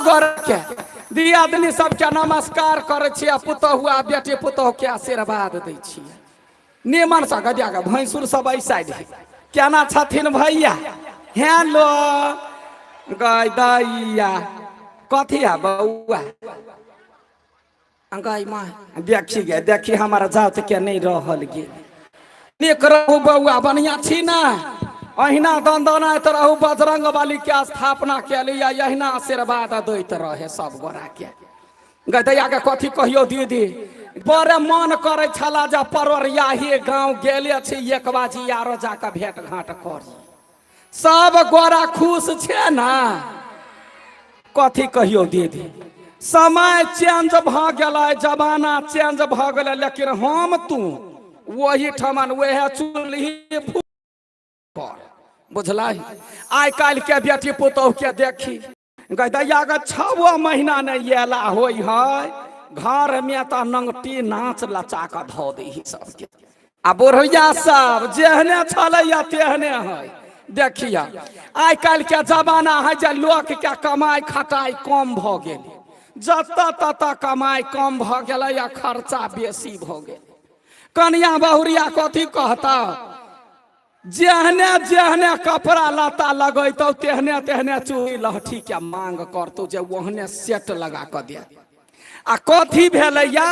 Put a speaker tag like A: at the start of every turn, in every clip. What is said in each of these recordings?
A: गोरके दियादनी सबके नमस्कार करै छी आ पुतहु आ बेटी पुतहु के आशीर्वाद दै छियै। निमन सँ गदिया के भैंसुर सब एहि साइड है, केना छथिन भैया? हेलो गय दैया, कथी है बौआ? गय माँ देखी गे, देखी हमर जात के नहीं रहल गेल। नीक रहू बौआ, बढ़िया छी ने? अहिना दनदनाइत रहू। बजरंग बली के स्थापना केलियै, अहिना आशीर्वाद दैत रहे सब गोरा के। गदैया के कथी कहियो दीदी, बड़े मन करै छला जे परोरियाही गाँव गेले छी, एक बाजी आरो जाकऽ भेंट घाट करी। सब गोरा खुश छै ने? कथी कहियो दीदी, समय चेंज भऽ गेलै, जमाना चेंज भऽ गेलै, लेकिन हम तू वही ठमन वएह चूल्ही पर, बुझलही? आइ काल्हि के बेटी पुतोहु के देखी गदैया के 6 महीना नहि अयला होइ है घर में तऽ नंगटी नाच लचा कऽ धऽ दै है सबके। आ बुढ़ैया सब जेहने छलैया तेहने है। देखिया आइ काल्हि के जमाना है जे लोक के कमाइ खटाइ कम भऽ गेल, जतऽ ततऽ कमाइ कम भऽ गेलै आ खर्चा बेसी भऽ गेल। कनिया बहुरिया कथी कहता, जेहने जेहने कपड़ा लत्ता लगैतौ तेहने तेहने चूड़ी लहठी के मांग करतौ जे ओहने सेट लगा कऽ दे। आ कथी भेलैया,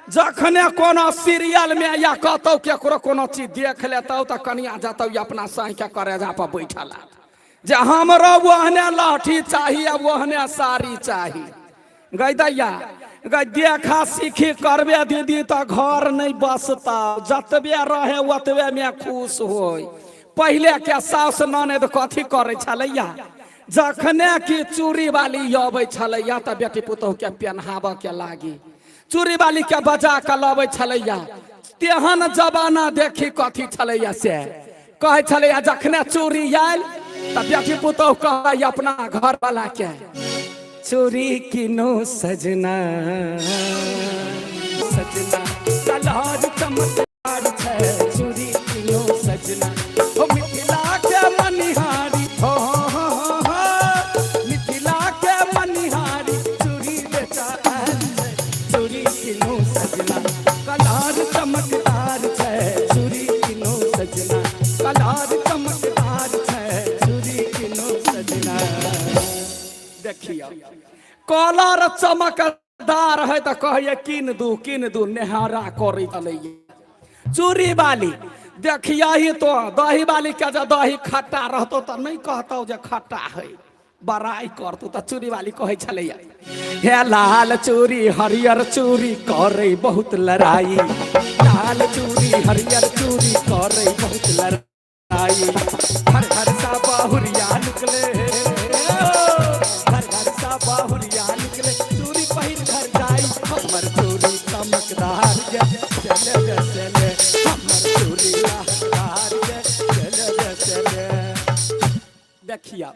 A: जखने कोनो सीरियल में या कतौ केकरो कोनो चीज देख लेतौ तऽ कनिया जतौ अपना साँइ के करेजा पर बैठल जे हमरो ओहने लहठी चाही आ ओहने साड़ी चाही। गै दैया गै, देखा सीखी करबे दीदी तऽ घर नहि बसता, जतबे रहे ओतबे में खुश होय। पहिले के साउस ननद कथी करै छलैया, जखने कि चूड़ी वाली अबै छलैया तऽ बेटी पुतोहु के पेन्हाबऽ के लागी चूड़ी वाली के बजा कऽ लबै छलैया। तेहन जमाना देखी कथी छलैया से कहै छलैया, जखने चूड़ी आयल तऽ बेटी पुतोहु कहै अपना घर वाला के, चूड़ी किनो सजना सजना, कलर चमत्कार छै, चूड़ी किनो सजना, हो मिथिला के मनिहारी, हो हो हो हो हो, मिथिला के मनिहारी चूड़ी बेचा आयल छै, चूड़ी किनो सजना, कलर चमकदार छै, चूड़ी किनो सजना, कलर चमकदार छै, चूड़ी किनो सजना। देखियौ कलर चमकदार है तऽ कहैया किन दू किन दू, नेहारा करै छलैया चूड़ी वाली। देखियही तो दही वाली के जे दही खट्टा रहतौ तऽ नहि कहतौ जे खट्टा है, बड़ाई करतौ। तऽ चूड़ी वाली कहै छलैया, हे लाल चूड़ी हरियर चूड़ी करै बहुत लड़ाई, लाल चूड़ी हरियर चूड़ी करै बहुत लड़ाई, घर घर सा बहुरिया निकले, घर घर सा बहुरिया निकले, चूड़ी पहिर घर जाई, हमर चूड़ी चमकदार गे चले गे चले, हमर चूड़ी लहदार गे चले गे चले। देखिया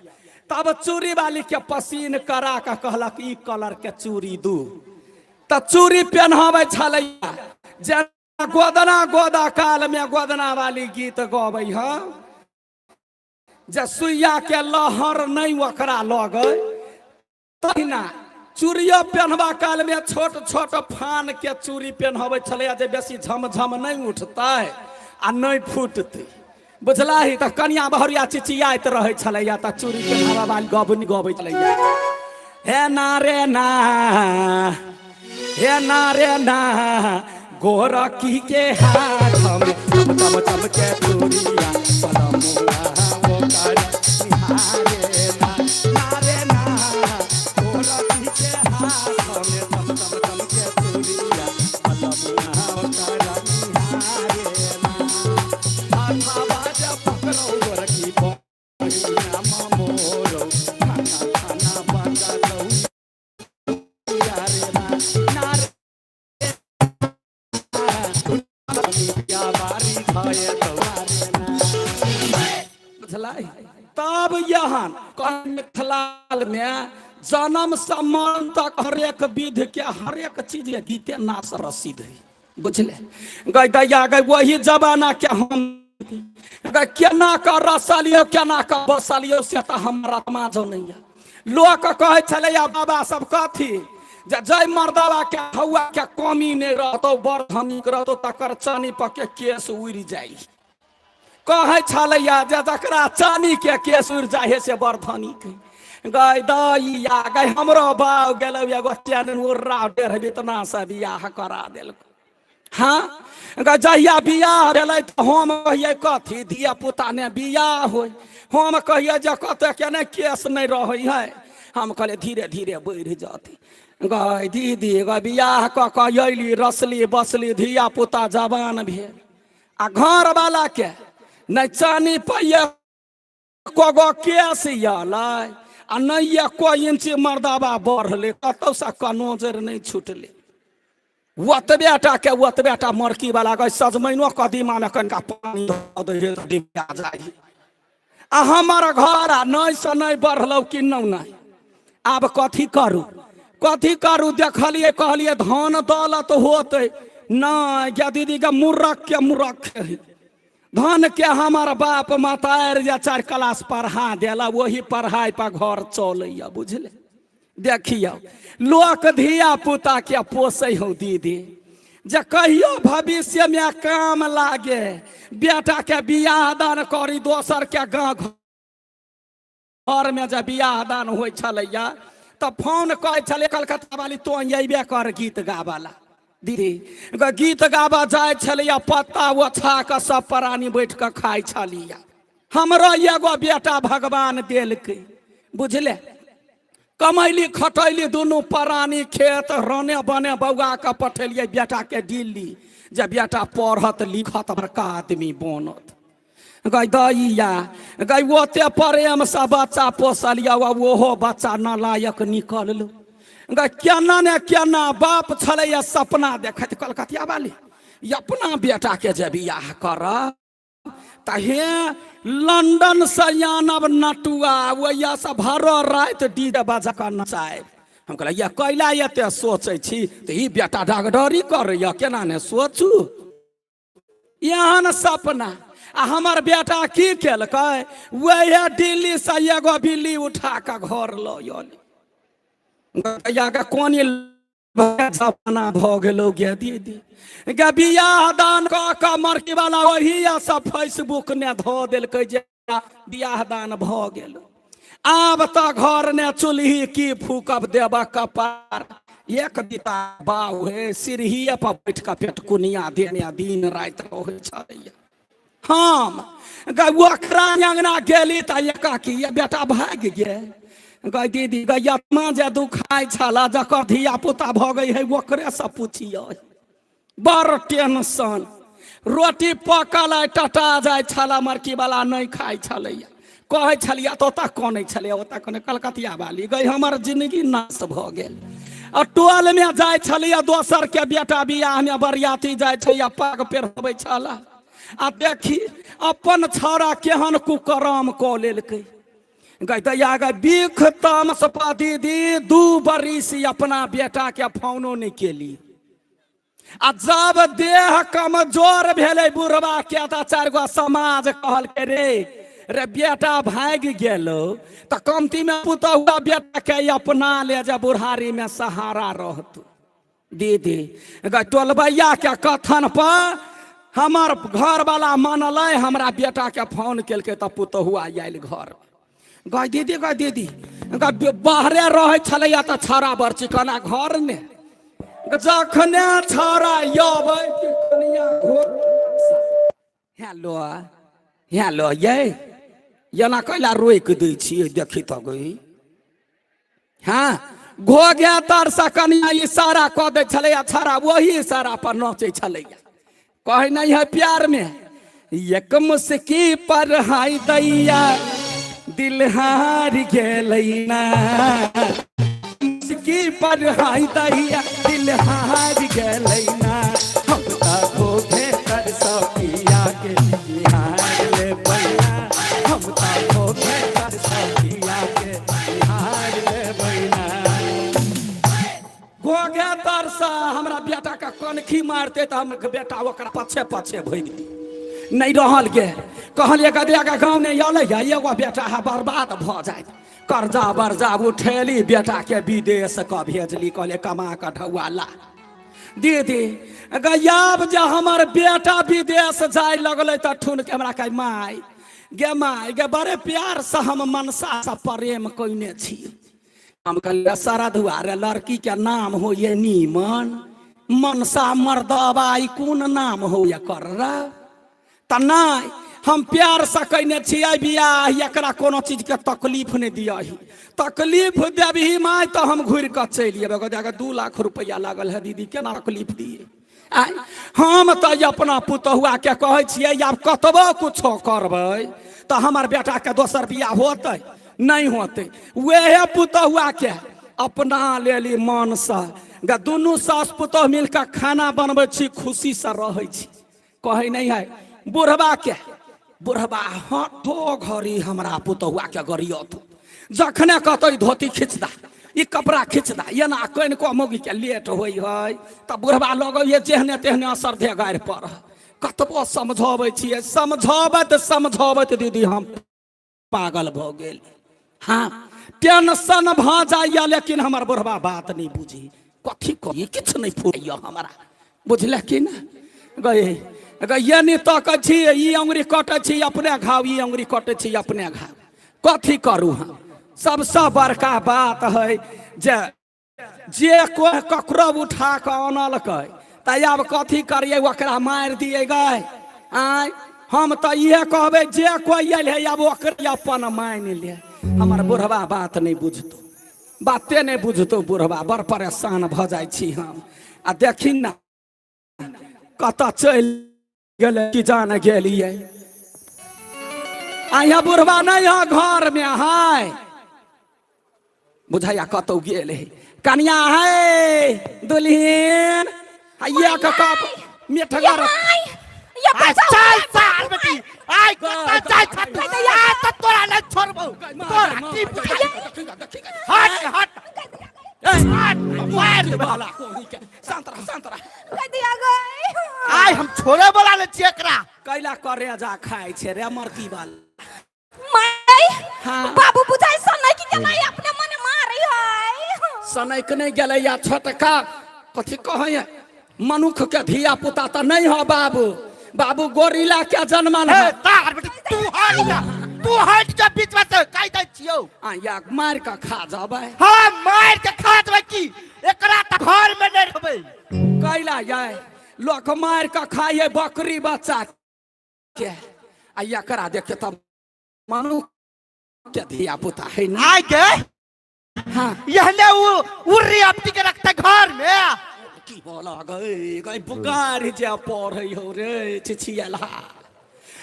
A: तब चूड़ी वाली के पसीन करा के कहलक ई कलर के चूड़ी दू, तऽ चूड़ी पेन्हाबै छलैया। जेना गोदना गोदा काल में गोदना वाली गीत गबै हँ, जे सुइया के लहर नहि ओकरा लगै, तहिना चूड़ियो पेन्हबा काल में छोट छोट फान के चूड़ी पेन्हबै छलैया जे बेसी झमझम नहि उठतै आ नहि फूटतै, बुझलही? तऽ कनिया बहुरिया चिचियाइत रहै छलैया, तऽ चूड़ी पेन्हाबा वाली गबनी गबै छलैया, हे ना रे ना, हे ना रे ना, गोरकी के हाथ में चम चम चम के चूड़िया, पलमुआ ओकर निहारे ना, ना रे ना, गोरकी के हाथ में चम चम चम के चूड़िया, पलमुआ ओकर निहारे ना, हाथावा जे पकड़ौ गोरकी बहिया मोरो, खाना खाना बजलौ यारे ना, ना रे बुझलै? तब यहन मिथिलाल में जन्म से मरण तक हरेक विध के हरेक चीज के गीते नाच प्रसिद्ध है, बुझले? गै दैया गै, वही जमाना के हम गै केना कऽ रसलियो केना कऽ बसलियो से तऽ हमर आत्मा जनैया। लोक कहै छलैया बाबा सब कथी जे जय मर्दावा के हौआ के कमी नहि रहतौ, बड़ धनिक रहतौ, तकर चानी पके केस उड़ि जाइ। कहै छलैया जे जकरा चानी के केस उड़ि जाइ है से बड़ धनिक है। गय दैया गय, हमरो बाउ गेलौ एगो चैन उर्रा डेढ़ बितना से बियाह करा देलको। हाँ ग, जहिया बियाह भेलै तऽ हम कहियै कथी धिया पुता ने बियाह होय, हम कहियै जे कतऽ के ने केस नहि रहै है। हम कहलियै धीरे धीरे बढ़ि जतै। गय दीदी गय, बियाह कऽ कऽ अयली, रसली बसली, धिया पुता जवान भेल आ घरवाला के नहि चानी पाइए कगो केस अयलै आ नहि एको इंची मर्दाबा बढ़लै, कतौसँ कनोजर नहि छुटलै। ओतबे टा के ओतबे टा मरकी वाला गै, सजमैनो कदीमा मे कनिका पानी दऽ दै है तऽ डिबिया जाइ। आ हमर घर आ नहि से नहि बढ़लौ किन्नौ नहि। आब कथी करू, कथी करू? देखलियै, कहलियै धन दौलत होतै नहि। गे दीदी गे, मूर्ख के मूर्ख है। धन के हमर बाप मातार जे 4 क्लास पढ़ा देला, वही पढ़ाई पर घर चलैया, बुझले? देखियौ लोक धिया पुता के पोसै हौ दीदी, जे कहियो भविष्य में काम लागे, बेटा के बियाह दान करी। दोसर के गाँव घर में जे बियाह दान होइ छलैया तऽ फोन कहै छलै कलकत्ता वाली, तो अयबे कर गीत गाबऽ ला। दीदी गीत गाबऽ जाइ छलैया, पत्ता ओछा कऽ सब प्राणी बैठ कऽ खाइ छलिया। हमरो एगो बेटा भगवान देलकै, बुझले? कमैली खटैली दुनू प्राणी, खेत रने बने बौआ के पठेलियै बेटा के दिल्ली, जे बेटा पढ़त लिखत बड़का आदमी बनत। गै दैया गै, ओते प्रेमसँ बच्चा पोसलियै, ओहो बच्चा नालायक निकललो। गै केना ने केना बाप छलैया सपना देखैत कलकतिया वाली, अपना बेटाके जे बियाह करब तऽ हे लंदन से आनब नटुआ, ओहिया से भरो राति डीजे बजा कऽ नचायब। हम कहलियै या कैला एते सोचै छी? तऽ ई बेटा डागडरी करैया, केना ने सोचू एहन सपना। आ हमर बेटा की केलकै? वएह दिल्ली से एगो बिल्ली उठा कऽ घर लऽ अयलै। के कोन जमाना भऽ गेलौ गे दीदी गे? बियाह दान कऽ कऽ मरकी वाला ओही सब फेसबुक ने धऽ देलकै जे बियाह दान भऽ गेल। आब तऽ घर ने चूल्ही की फूकब देबऽ कपार, एक बिता बाउ हे सिरहिए पर बैठ कऽ पेटकुनिया देने दिन राति रहै छलैया। हम ओकरा अंगना गेली तऽ एकाकी बेटा भागि गेल। गै दीदी गै, अपना जे दुखाइ छला जकर धिया पुता भऽ गई है ओकरे से पुछियै। बड़ टेंशन। रोटी पकल आइ टटा जाइ छला, मरकी वाला नहि खाइ छलैया। कहै छलियै तऽ ओतऽ कनै छलैया, ओतऽ कनै। कलकतिया वाली गई, हमर जिंदगी नाश भऽ गेल। आ टोलमे जाइ छलियै, दोसर के बेटा बियाहमे बरियाती जाइ छलैया, पाग पेरहबै छला, आ देखी अपन छौड़ा केहन कुकरम कऽ लेलकै। गै दैया गै, बिख तामस पा दीदी 2 बरिस अपना बेटा के फोनो नहि केली। आ जब देह कमजोर भेलै बुढ़वा के तऽ 4 गो समाज कहलकै, रे रे बेटा भागि गेलो तऽ कमती में पुतहुआ बेटा के अपना ले, जे बुढ़ारी में सहारा रहतौ। दीदी गै, टोलबैया के कथन पर हमर घरवाला मानलै, हमरा बेटा के फोन केलकै तऽ पुतहुआ आयल घर। गै दीदी गै दीदी गै, बाहरे रहै छलैया तऽ छौड़ा बड़ चिकना, घर ने जखने छौड़ा अबै कनिया हेलो हेलो ये एना कैला रोकि दै छियै? देखी तऽ गई। हाँ, घोघे तरसँ कनिया इशारा कऽ दै छलैया, छौड़ा ओही इशारा पर नचै छलैया। कहै नहीं है प्यार में, एक मुस्की पर हाय दैया दिल हार गेलै ना, मुस्की पर हाय दैया दिल हार गेलै ना, हम तऽ घोघे तर सखिया के निहार ले बैना, हम तऽ घोघे तर सखिया के निहार ले बैना। घोघे तरसँ हमरा बेटा के कनखी मारते तऽ हम बेटा ओकरा पछे पछे भागि नहि रहल गे। कहलियै गदिया के गाँव नहि अलै, एगो बेटा है बर्बाद भऽ जायत। कर्जा बर्जा उठेली बेटाके विदेश कऽ भेजली, कहले कमा कऽ ढौआ ला। दीदी गयाब जे हमर बेटा विदेश जाय लगलै तऽ ठुन के हमरा कहै, माय गे माय गे, बड़े प्यारसँ हम मनसासँ प्रेम कयने छी। हम कहलियै, शरदुआ रे, लड़की के नाम होइए नीमन, मनसा मर्दबा, ई कोन नाम होइए कर रे? तऽ नहि, हम प्यारसँ कयने छियै बियाह, एकरा कोनो चीजके तकलीफ नहि दियही। तकलीफ देबही माय तऽ हम घुरि कऽ चलि अयबै। जाकऽ 2 लाख रुपैआ लागल है दीदी, केना तकलीफ दियै? आँय, हम तऽ अपना पुतहुआके कहै छियै, आब कतबो कुछो करबै तऽ हमर बेटाके दोसर बियाह होतै नहि होतै। वएह पुतहुआके अपना लेली मनसँ गे, दुनू सास पुतोह मिल कऽ खाना बनबै छी, खुशीसँ रहै छी। कहै नहि है बुढ़बा के, बुढ़बा हठो घड़ी हमरा पुतहुआ के गरियत, जखने कहतै धोती खींच दा, ई कपड़ा खींच दा, एना कनिको मौगी के लेट होइ है तऽ बुढ़बा लगैए जेहने तेहने असरधे गारि पर। कतबो समझबै छियै, समझबैत समझबैत दीदी हम पागल भऽ गेल। हाँ, टेंशन भऽ जाइए, लेकिन हमर बुढ़बा बात नहि बुझी। कथी कही, किछु नहि फुरैए हमरा, बुझले कि ने? गए गए नहि तकै छी, ई अङ्गुरी कटै छी अपने घाव, ई अङ्गुरी कटै छी अपने घाव। कथी करू हम? सबसँ बड़का बात है जे जे कोइ ककरो उठा कऽ अनलकै तऽ आब कथी करियै? ओकरा मारि दियै गए? आँय, हम तऽ इएह कहबै, जे कोइ आयल है आब ओकरे अपन मानि ले। हमर बुढ़वा बात नहि बुझतौ, बाते नहि बुझतौ बुढ़वा, बड़ परेशान भऽ जाइ छी हम। आ देखी ने कतऽ चलि गेलै कि जान गेलियै। आ यहाँ बुढ़वा नहि है घरमे है, बुझाइया कतौ गेल है। कनिया है, दुल्हन, आ एक कप मिठगर।
B: ये
C: आइ
B: बचाओ।
C: चल साल बेटी, आइ कतऽ जाइ छ तू? आइ तऽ तोरा नहि छोड़बौ, तोरा की बुझाइ? हट हट हट, मारि देबौ।
A: शांत रह, शांत रह।
B: कह दिया गए।
C: आइ हम छोड़े वाला नहि छियै एकरा।
A: कैला करे जा खाइ छै रे मरती वाला?
B: माय।
A: हाँ।
B: बाबू बुझाइ सनै कि केना अपने मने मारै है।
A: सनैक नहि गेलै या छोटका कथी कहै, मनुख के धिया पुता तऽ नहि हो बाबू, बाबू गोरिल्ला के जनमल
C: ए
A: है।
C: तार बेटी, तू हट जा, तू हट जा बीच में से, कहि दै छियौ।
A: आ या मारि कऽ खा जबै।
C: हाँ, मारि के खा देबै की, एकरा तऽ घर में नहि रहबै।
A: कैला याय लोक मारि कऽ खाइ है बकरी बच्चा के, आ एकरा देखे तऽ मनुख के धिया पुता है ना।
C: आइ के
A: हाँ।
C: यहने उ उर्री अपटी के रखते घर में।
A: की बोला गई गई बुगार जे पढ़ै हो रे छिछियला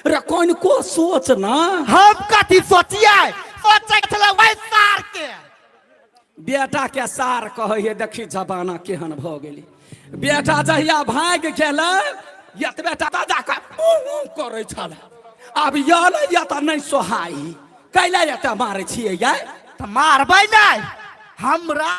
A: रे, कनिको सोच ना।
C: हम कथी सोचियै? सोचै छलै वही सार के।
A: बेटा के सार कहै है। देखी जमाना केहन भऽ गेलै। बेटा जहिया भागि गेलै एतबे टा जाकऽ ऊँ ऊँ करै छल, आब एलै या तऽ नहि सोहाई। कैला एते मारै छियै यै?
C: तऽ मारबै नहि, हमरा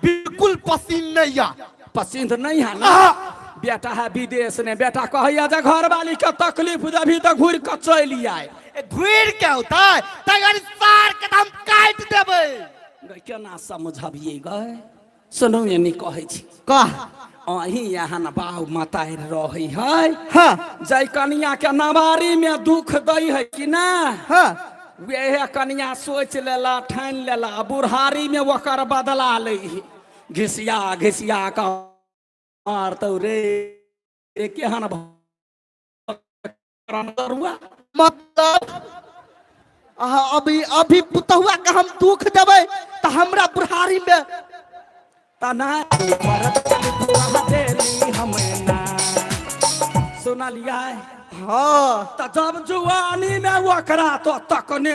C: बिल्कुल पसीन नहीं या।
A: पसंद नहीं है ना?
C: आहा।
A: बेटा है विदेश ने, बेटा कहैया जे घरवाली के तकलीफ देबही तऽ घुरि कऽ चलि आय।
C: ए, घुरि के औतै तगर सार के तऽ हम काटि देबै।
A: गै, केना समझबियै गै? सुनू, एनी कहै छी।
C: कह।
A: अहीं एहन बाउ मतारि रहै है।
C: हाँ।
A: जै कनिया के नवारी में दुख दै है कि ना?
C: हाँ।
A: वएह कनिया सोचि लेला, ठानि लेला, बुढ़ारी में ओकर बदला लै है, घिसिया घिसिया कऽ मारतौ रे। रे केहन भऽ
C: मतलब अहाँ अभी अभी पुतहुआ के हम दुख देबै तऽ हमरा बुढ़ारी में
A: तना सुनलियै?
C: हाँ।
A: तऽ जब जुआनी में ओकरा तो तकने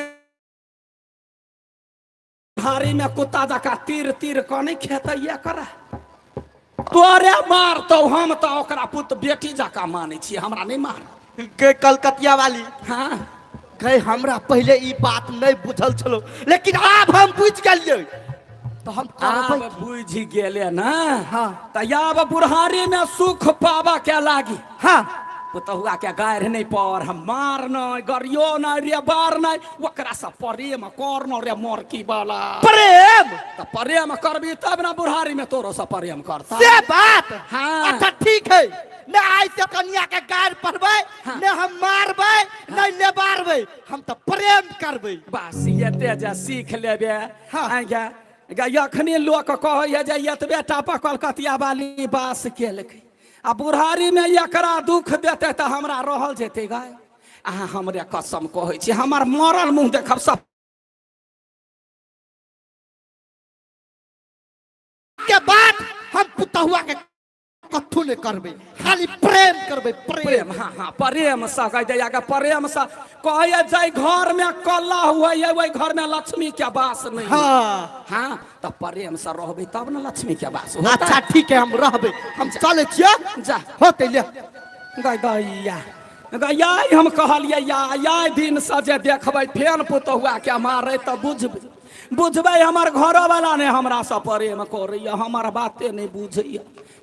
A: भारी में कुत्ता जकाँ तीर तीर कऽ नहि खेतै एकरा, तोरे मारतौ। हम तऽ ओकरा पुत बेटी जकाँ मानै छियै, हमरा नहि मार।
C: गे कलकतिया वाली।
A: हाँ।
C: गए, हमरा पहिले ई बात नहि बुझल छलो, लेकिन आब हम बुझि गेलियै, तऽ हम करबै।
A: आब बुझि गेले ना?
C: हाँ।
A: तऽ आब बुढ़ारी में सुख पाबऽ के लागी।
C: हाँ।
A: पुतहुआ के गारि नहि पर हम मार नहि गरियो नहि रे बार नहि ओकरा से प्रेम कर न रे मोरकी वाला
C: प्रेम
A: तऽ प्रेम करबी तब ने बुढ़ारी में तोरो से प्रेम करता
C: से बात
A: हाँ।
C: अच्छा ठीक है ने आइ से कनिया के गारि पढ़बै ने हम मारबै ने लेबारबै हम तऽ प्रेम करबै
A: बस एते जे सीख लेबे
C: हाँ।
A: आँय गे अखनी लोक कहैए जे एतबे टा पर कलकतिया वाली बास केलकै आ बुढ़ारीमे एकरा दुख देतै तऽ हमरा रहल जेतै गाय अहाँ हमरे कसम कहै छी हमर मरल मुँह देखब सब
C: के बाद हम पुतहुआ के कथू नहि करबै खाली प्रेम करबै प्रेम
A: प्रेम हाँ हाँ प्रेम से कह दैया के प्रेम से कहैया जाहि घर में कल्ला हुआ है ओहि घर में लक्ष्मी के वास नहीं
C: हाँ
A: हाँ तऽ प्रेम से रहबै तब ने लक्ष्मी के वास होतै।
C: अच्छा ठीक है हम रहबै हम चलै छियै
A: जा।
C: होतै ले
A: गै दैया गैया हम कहलियै या या दिन से जे देखबै फेन पुतहुआ के मारे तऽ बुझबै बुझबै हमर घरोवला नहि हमरासँ प्रेम करैया हमर बाते नहि बुझैया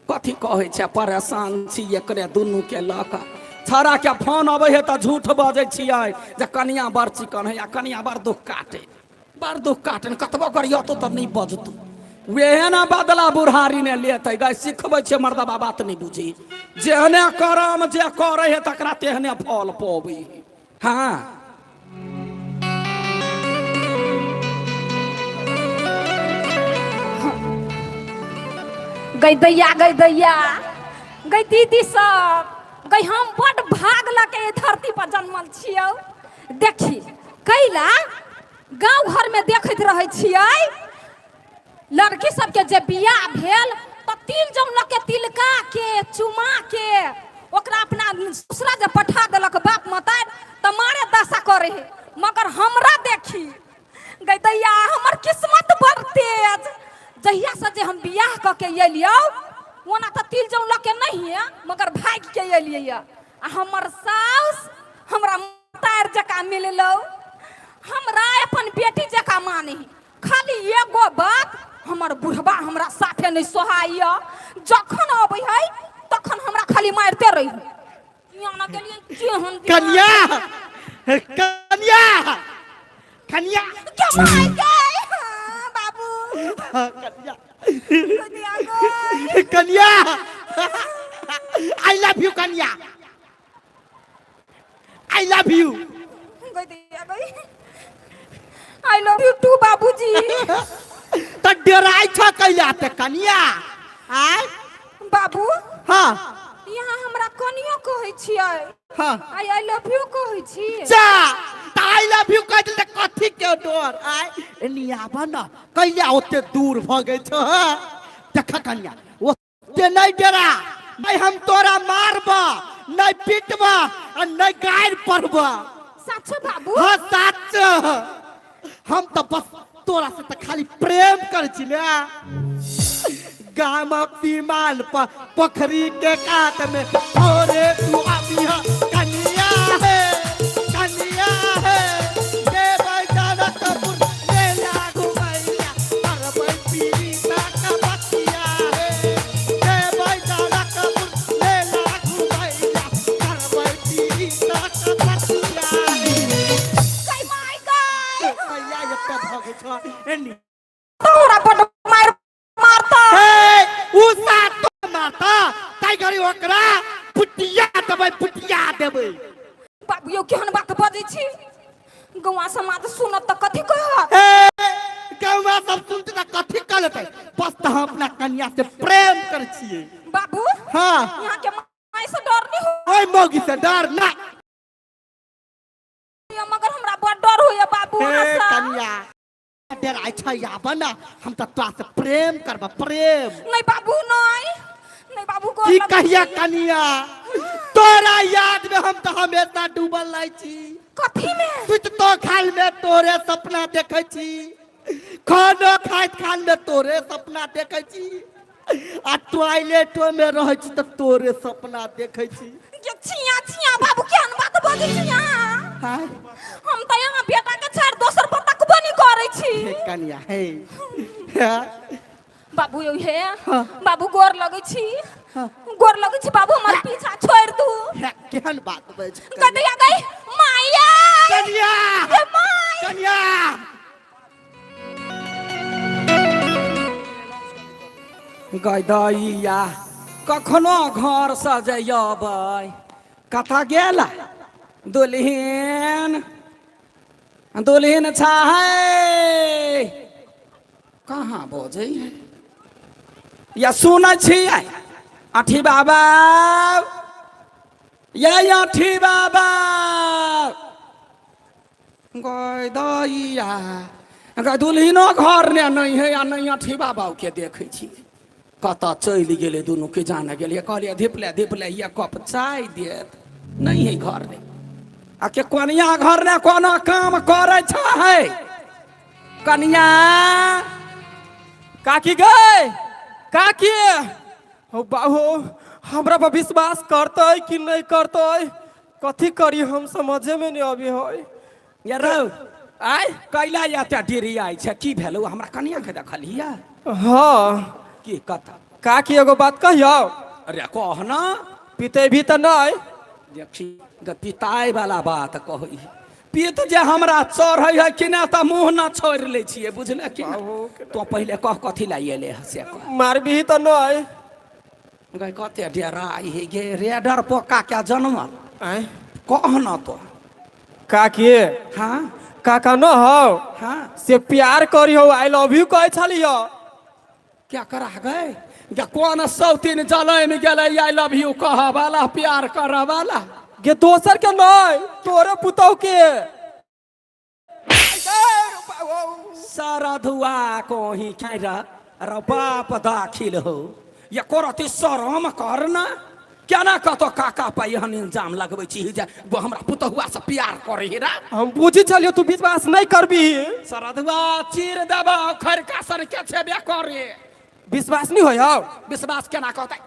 A: कथी कहै छै परेशान छी एकरे दुनूके लऽ कऽ छौड़ाके फोन अबै है तऽ झूठ बजै छियै जे कनिया बड़ चिकन है आ कनिया बड़ दुख काटे बड़ दुख काटे कतबो करियतो तऽ नहि बजतौ वेहे ने बदला बुढ़ारी ने लेतै गाय सिखबै छै मर्दबा बात नहि बुझी जेहने करम जे करै है तकरा तेहने फल पबै हाँ
B: गई दैया गई दैया गई दीदी सब गई हम बड भाग लऽ के एहि धरती पर जन्मल छियौ देखी कैला गाँव घरमे देखैत रहै छियै लड़की सबके जे बियाह भेल तऽ तिल जम लऽ के तिलका के चुमा के ओकरा अपना ससुरा जे पठा देलक बाप मतारि तऽ मारे दशा करे है मगर हमरा देखी गई दैया हमर किस्मत बड़ तेज जहिया से जे हम बियाह कऽ के एलियौ ओना तऽ तिल जम लऽ के नहीं है मगर भागि के एलियै आ हमर साउस हमरा तार जकाँ मिललौ हमरा अपन बेटी जकाँ माने खाली एगो बात हमर बुढ़बा हमरा साथे नहि सोहाइए जखन अबै है तखन हमरा खाली मारिते रही किया गेलियै केहन
C: कन्या कन्या कन्या
B: के मार गए हाँ, बाबू
C: कन्या
B: कन्या गए।
C: कन्या I love you कन्या I love you
B: गई दैया गई I love you two बाबूजी
C: तऽ डराइ छ कैला ते कनिया आय
B: बाबू
C: हाँ
B: यहाँ हमरा कनियो कहै छियै
C: हाँ
B: I I love you कहै छी
C: जा तऽ I love you कहि देल कथी के डर आय एनी आब न कैला ओते दूर भऽ गेल छ हाँ? देख कनिया ओते नहि डरा नहि हम तोरा मारब नहि पीटब आ नहि गारि पढ़ब
B: सच बाबू
C: हाँ सच हम तऽ बस तोरा से तऽ खाली प्रेम करै छी ने गामक सीमान पर पोखरी के कात में थोड़े तू आबिह कनिया है कनिया है देबै जनकपुर मेला घुमैया करबै पीरिता के बतिया हे देबै जनकपुर मेला घुमैया करबै पीरिता के बतिया हे
B: गई माय गई
C: कैया एते भगै छ एनी
B: तोरा बड मार मारता
C: हे उ सातो मारता ताहि घड़ी ओकरा पुटिया देबै पुटिया देबै
B: बाबू यौ केहन बात बजै छी गौआ समाज सुनत तऽ कथी कहत
C: हे गौआ सब सुनते तऽ कथी कहलतै बस तऽ हम अपना कन्या से प्रेम करै छियै
B: बाबू
C: हाँ
B: यहाँ के माय से डर नहीं हो
C: ओहि मौगी से डर ना
B: मगर हमरा बड़ डर होइया बाबू
C: हे
B: अहाँ से
C: कन्या डराइ छै आब ने हम तऽ तोरा से प्रेम करब प्रेम
B: नहीं बाबू नहीं नहीं बाबू गोर
C: की
B: लगै
C: कहिया
B: छी।
C: कनिया तोरा याद में हम तऽ हमेशा डूबल रहै छी
B: कथी में
C: सुततो खाल में तोरे सपना देखै छी खानो खाइत खाल में तोरे सपना देखै छी आ टॉयलेटो में रहै छी तऽ तोरे सपना देखै छी
B: ये छिया छिया बाबू केहन बात बजै छी अहाँ
C: हाँ
B: हम तऽ यहाँ बेटा के छोड़ दोसर पर तकबो नहीं करै छी
C: हे कनिया हे हाँ
B: बाबू यौ हे बाबू गोर लगै छी गोर लगै छी बाबू हमर पीछा छोड़ि दू।
C: हे, केहन बात बज
B: गदैया गई माया।
C: कन्या।
B: ये my.
C: कन्या।
A: गदैया कखनो घर से जयबै कतऽ गेल दुल्हिन? दुल्हिन छै कहाँ बजै है या सुनै छियै? अठी बाबा, ये अठी बाबा। गै दैया गै, दुल्हिनो घर ने नहि है आ नहि अठी बाबा के देखै छी। कतऽ चलि गेलै दुनू के जाने गेलियै। कहलियै धिपले धिपले एक कप चाय देत, नहि है घर ने। आ के कनिया घर ने कोनो काम करै छै कनिया?
D: काकी गए, काकी हो बाबू, हमरा पर विश्वास करतै कि नहीं करतै? कथी करी हम, समझे में नहीं अभी है।
A: या रौ।
D: आय।
A: कैला एते देरी आइ छै? की भेलौ? हमरा कनिया के देखलियै?
D: हाँ।
A: की कथा?
D: काकी, एगो बात कहियौ?
A: अरे कह न।
D: पीते भी तऽ नहीं?
A: देखी ग, पिताय वाला बात कहै पीत जे हमरा चढ़ै है कि नहि तऽ मुँह न छोड़ि लै छियै, बुझले कि नहि? तो पहिले कह, कथी लए एले हँ से कह।
D: मारबी तऽ नहीं?
A: गै, कते डेराइ हे गे, रे डर पोका के जनमल।
D: आय।
A: कह न तो।
D: काकी।
A: हाँ।
D: काका न हो?
A: हाँ।
D: से प्यार करी हो, I love you कहै छलियो।
A: क्या करा गए या कोन सौतीन जलम गेलै I love you कह वाला, प्यार कर वाला?
D: गे, दोसर के नहीं, तोरे पुतहु के।
A: सरधुआ कोही खेरा रो बाप दाखिल हो या करती, शरम कर ना। केना कतो काका पर एहन इल्जाम लगबै छी जे वो हमरा पुतहुआ से प्यार करे हे रा?
D: हम बुझी छलियो तू विश्वास नहीं करबी।
A: सरधुआ, चीर देबो खरका सन के छेबे करे।
D: विश्वास नहीं होय?
A: विश्वास केना कहतै,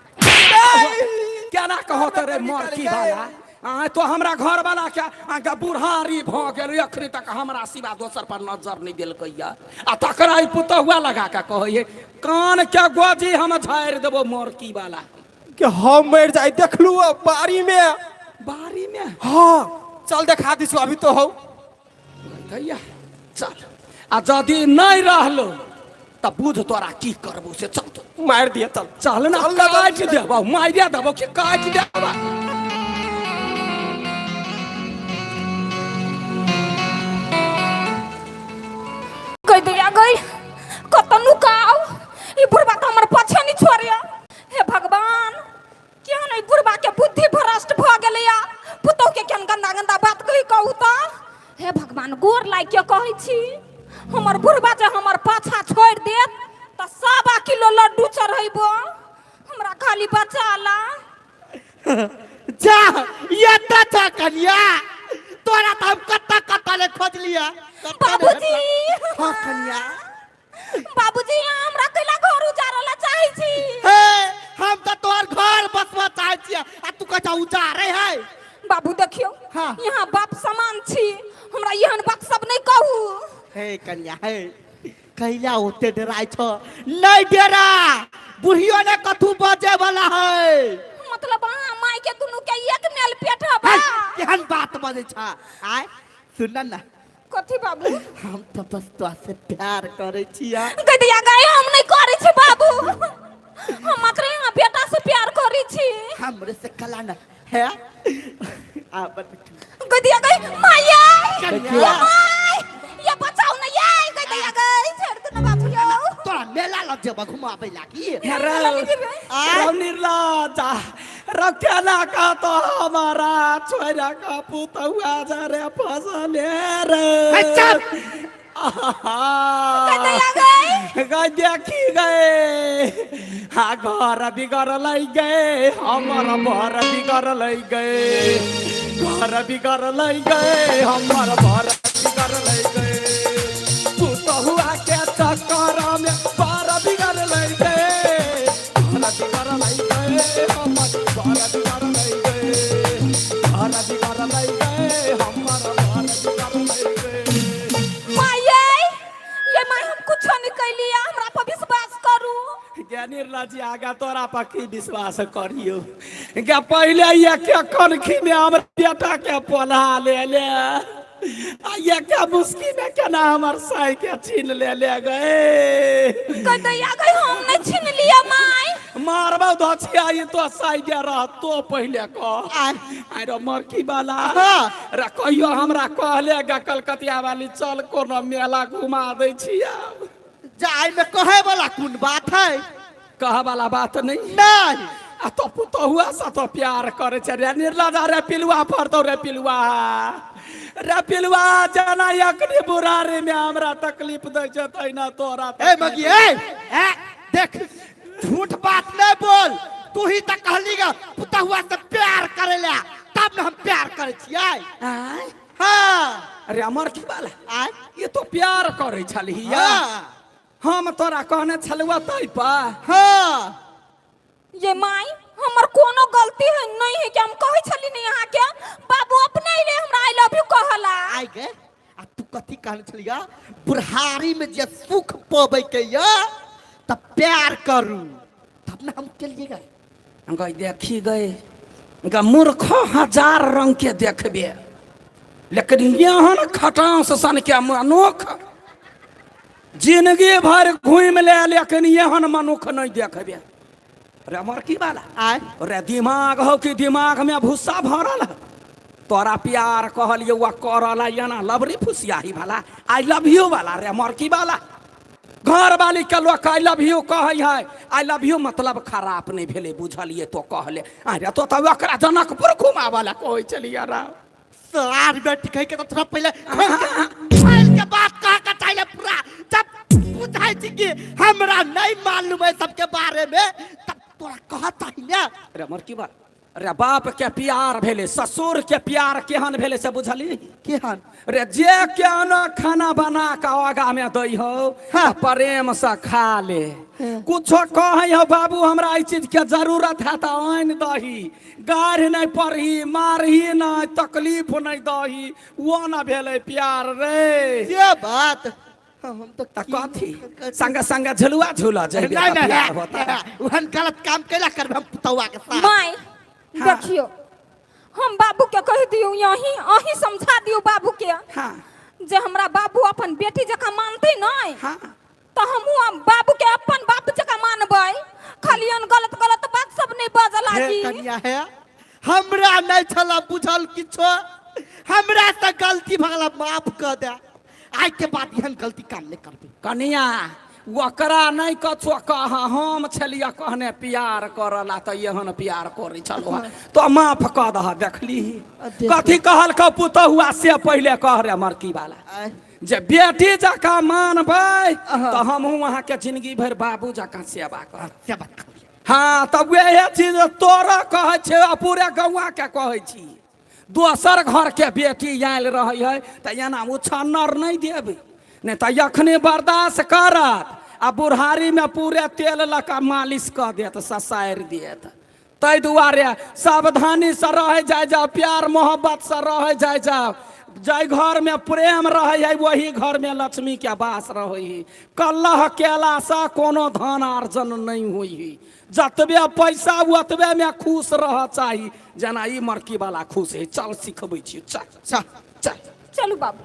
A: केना कहतै रे मरकी वाला? आय तो हमरा घर वाला के आगे बुढ़ारी भऽ गेल, एखन तक हमरा सिवा दोसर पर नजर नहि देलकै या आ तकरा ई पुतहुआ लगा के कहै, कान के गोजी हम झाड़ि देबो मरकी वाला।
D: कि हम मर जाए। देखलू बाड़ी में।
A: बाड़ी में?
D: हाँ, चल देखा दिसु अभी तो हो।
A: भैया चल, आ यदि नहि रहलो तऽ बुझ तोरा की करबो से। चल तो।
D: मार दिया, चल।
A: चल ना।
D: चल ना।
A: काटि देबो, मारिए देबो कि काटि देबो।
B: गई दैया गई, कतऽ नुकाउ? ई बुढ़बा तऽ हमर पाछे नहि छोड़ैया। हे भगवान, केहन ई बुढ़बा के बुद्धि भ्रष्ट भऽ गेलैया, पुतोह के केहन गंदा गंदा बात कही। कहू तऽ, हे भगवान, गोर लागि के कहै छी, हमर बुढ़बा जे हमर पाछा छोड़ि देत तऽ 1.25 किलो लड्डू चढ़ैबो। हमरा खाली बचा ला।
C: जा, ये तो था कन्या, तोरा तो हम कत्ता कत्ता ले खोज लिया।
B: बाबूजी।
C: हाँ कन्या।
B: बाबूजी, अहाँ हमरा कैला घर उजाड़ऽ ला चाहै छी?
C: हे, हम तो तोहर घर बसवा चाहे छियै आ तू कहै छह उजारे है।
B: बाबू देखियौ।
C: हाँ।
B: यहाँ बाप समान छी, हमरा एहन बात सब नहीं कहू।
C: हे कन्या, हे कैला ओते डराइ छ? नहीं डरा, बुढ़ियो ने कथू बजे वाला है।
B: मतलब अहाँ माय के दुनू के एक मेल पेट हबा?
C: हे, केहन बात बजै छ? आय सुन ना।
B: कथी बाबू?
C: हम तो बस तोरा से प्यार करै छियै।
B: गदिया गाय, हम नहीं करै छी बाबू, हम मात्र यहाँ बेटा से प्यार करै छी।
C: हमरे से कला न है आ बट।
B: गदिया गई माया।
C: कन्या।
B: माय, ये बचाओ ना, ये गदिया गई, छोड़ दो ना बाबू यो।
C: तोरा मेला लग जेबा घुमाबै लागी।
A: हे रौ, रौ निर्लज्जा रौ, केना कहतो हमारा छोरा का पुतहुआ जा रे फसले रे?
C: हे, चुप।
A: आहा।
B: गदिया गई।
A: गए देखी गए, हाँ घर बिगड़लै गए, हमर बर बिगड़लै गए, घर बिगड़लै गए, हमर बर बिगड़लै गए, पुतहुआ के चक्कर में बर बिगड़लै गए, घर बिगड़लै गए, हमर बर बिगड़लै गए, घर बिगड़लै गए, हमर बर बिगड़लै गए।
B: माये, ये माय, हम कुछो नहीं कैलिया, हमरा पर विश्वास करू।
A: गे निर्लज आगा तोरा पर की विश्वास करियो गे पहिले एक कनखी में हमर बेटा के पोल्हा ले ले आ एक मुस्की में केना हमर साई के छीन ले ले गए।
B: गई दैया गई, हम नहीं छीन लिया माय।
A: मारबो धछिया ई तो साई के रह तो पहिले कह।
C: आय।
A: आइ रो मरकी वाला।
C: हाँ।
A: रे कहियो हमरा कहले गे कलकतिया वाली चल कोनो मेला घुमा दै छियै।
C: जाय में कहे वाला कोन बात है?
A: कह वाला बात नहीं।
C: नहीं।
A: आ तो पुतहुआ से तो प्यार करे छै रे निर्लज। रे पिलुआ फरतौ रे पिलुआ, रे पिलुआ जना अखनी बुढ़ारी में हमरा तकलीफ दै छै तहिना तोरा।
C: ए मगी, ए ए देख, झूठ बात नहीं बोल। तू ही तो कहली गा पुतहुआ से प्यार करे ला, तब न हम प्यार करे छियै।
A: आँय?
C: हाँ।
A: अरे अमर की बाला।
C: आय।
A: ये तो प्यार करे छलही।
C: हाँ।
A: हम तोरा कहने छलुआ तै पर।
C: हाँ।
B: ये माई, हमर कोनो गलती है नहीं है कि हम कहै छली नहीं अहाँ के, बाबू अपने अइले हमरा I love you कहला।
C: आइ गे, आ तू कथी कहने छलिया? बुढ़ारी में जे सुख पबै के या त प्यार करू, तब न हम केलिए गए।
A: गई देखी गए ग मूर्ख हजार रंग के देखबे, लेकिन एहन खटांस सन के मनुख जिंदगी भर घूमि ले, लेकिन एहन मनुख नहीं देखबे। रे अमर की बाला।
C: आय।
A: रे दिमाग हो कि दिमाग में भूसा भरल है? तोरा प्यार कहलियो वा करला एना लबरी फुसियाही वाला I love you वाला। रे मरकी वाला, घर वाली के लोग I love you कहै है, I love you मतलब खराब नहीं भेलै, बुझलिए? तो कहले अरे तो तऽ ओकरा जनकपुर घुमाबऽ ला कहै छलियै रा।
C: सार बेटी कह के तो थोड़ा पहले खोल के बात कह के चाहिए पूरा। जब बुझाई छी कि हमरा नहीं मालूम है सबके बारे में, तब तोरा कहता ही ना।
A: रे मरकी वाला, रे बाप के प्यार भेलै, ससुर के प्यार केहन भेलै से बुझली?
C: केहन?
A: रे जे केहनो खाना बना के आगा में दै हो।
C: हाँ।
A: प्रेम से खा ले, कुछो कहै हो बाबू हमरा एहि चीज के जरूरत है तऽ आनि दही, गाढ़ नहीं पड़ही, मारही नहीं, तकलीफ नहीं दही, वो न भेलै प्यार रे।
C: ये बात हम तो
A: तऽ कथी संगे संगे झुलुआ झूला जइबे
C: नहीं
A: तऽ
C: नहीं
A: प्यार होता?
C: ओहन गलत काम कैला करब हम पुतौआ के साथ?
B: माय। देखियो, हम बाबू के कह दियो, यही अहीं समझा दियो बाबू के।
A: हाँ।
B: जे हमरा बाबू अपन बेटी जकाँ मानते नहीं,
A: हाँ,
B: तो हमहूँ बाबू के अपन बाप जकाँ मानबै, खाली एहन गलत गलत बात सब नहीं बाजऽ
C: हे
B: लागी।
C: कनिया, हे हमरा नहीं छला बुझल किछो, हमरा से गलती भगला, माफ कर दे। आइ के बाद एहन गलती काम नहीं करबे।
A: कनिया, ओकरा नहीं कछो कह, हम छलियै कहने प्यार करला तऽ एहन प्यार करै छलहुँ हँ, तो माफ कऽ दह। देखली कथी कहलकौ पुतहुआ से पहिले कह रे मरकी वाला।
C: आय।
A: जे बेटी जकाँ मानबै तऽ हमहूँ अहाँके जिंदगी भरि बाबू जकाँ सेवा करब।
C: से बात कहलियै।
A: हाँ, तब वएह चीज तोरा कहै छै आ पूरे गौआके कहै छी, दोसर घरके बेटी आयल रहै है तऽ एना उछन्नर नहि देबै, नहि तऽ एखने बर्दाश्त करत आ बुढ़ारीमे पूरे तेल लऽ कऽ मालिश कऽ देत, ससारि देत। ताहि दुआरे सावधानीसँ रहै जाइ जाउ, प्यार मोहब्बतसँ रहै जाइ जाउ। जाहि घरमे प्रेम रहै है वही घरमे लक्ष्मीके वास रहै है। कलह केलासँ कोनो धन अर्जन नहि होइ है। जतबे पैसा ओतबे में खुश रह चाही, जेना ई मरकी वाला खुश है। चल सिखबै छी, चल।
C: चल।
A: चल।
B: चलू बाबू।